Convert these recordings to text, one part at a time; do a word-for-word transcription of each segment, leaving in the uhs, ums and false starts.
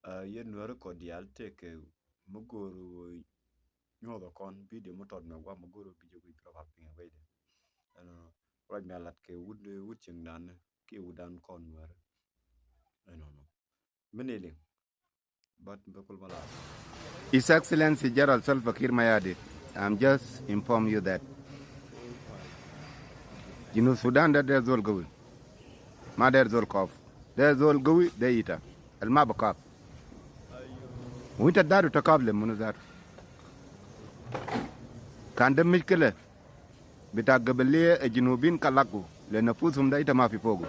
Yɛ Nuäri kɔ diaal tëëkɛ mi go̱o̱r nyuɔ̱th ɔ kɔn video mi tɔt mi guam mi go̱o̱r bi jɛ guic bi rɔ ba piŋ ɛ guic dɛ. Ɛnɔ ruac mi a lat kɛ wut wut cieŋdan kiɛ wutdan kɔn Nuäri. Ɛnɔnɔ mi ni liŋ. But bɛ kul ma lat. His Excellency General Salva Kiir Mayardit, I'm just inform you that Junub Sudan da dee zol gawi. Ma dee zol kɔf. Dee zol gawi dee ita. El ma bi kɔf. Wa ita dadu ta kɔf le munu zatu. Kan de mickila bita gabilia e Junubin ka lagu le nafusum da ita ma fi fogu.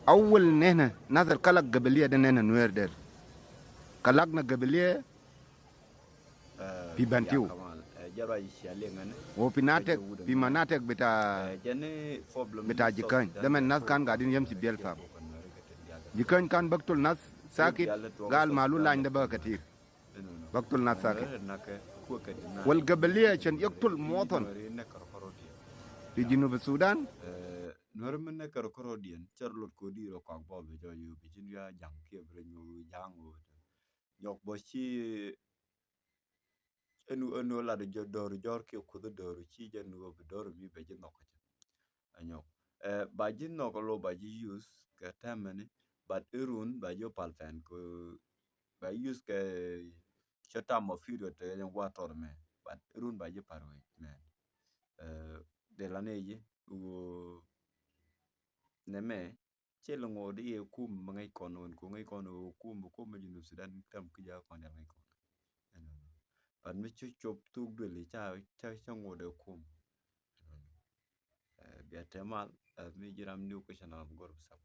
Awal nehna nas al kalak gabilia de nehna Nuer del. Kalakna gabilia fi Bantiu. Wo fi natek, fi manatek bita, bita Jikany. De men nas kan gadin yamshi biel fam. Jikany kan baktul nas sakit, gal malu lany de baka katir. Baktul nas sakit. Wal gabilia shan yaktul muwatin fi Junub Sudan. Nuer min ne kɛr kɔrɔdiɛn cɛr lot kodi rɔ kɔak bɔ bi jɔ yu bi jin ya jaŋ kiɛ bi rɔ nyuɔk jaŋ wot. Nyɔk bɔ ci ɛnu ɛnu lat jɔ dɔr jɔr kiɛ kuth dɔr ci jɛ nu bi dɔr mi bɛ ji nhɔk kɛ. Anyɔk. Ba ji nhɔk lo ba ji use kɛ tɛmɛni, but irun ba ji pal fɛn kɛ ba use kɛ cɛ tam of period tɛ jɛ gua tɔr mɛ, but irun ba ji par wec mɛ. De la ne ji wo nɛ mɛ cɛ lɛ ŋot iɛ kum mɛ ŋäc kɔn wän ko ŋäc kɔn wä kum bɛ kum mɛ Junub Sudan tam ki ja kɔn ya ŋäc kɔn. But mi cu cop thuk duel ca ca ca ŋot ɛ kum. Bia te mal mi jiram new question am gor bi sap.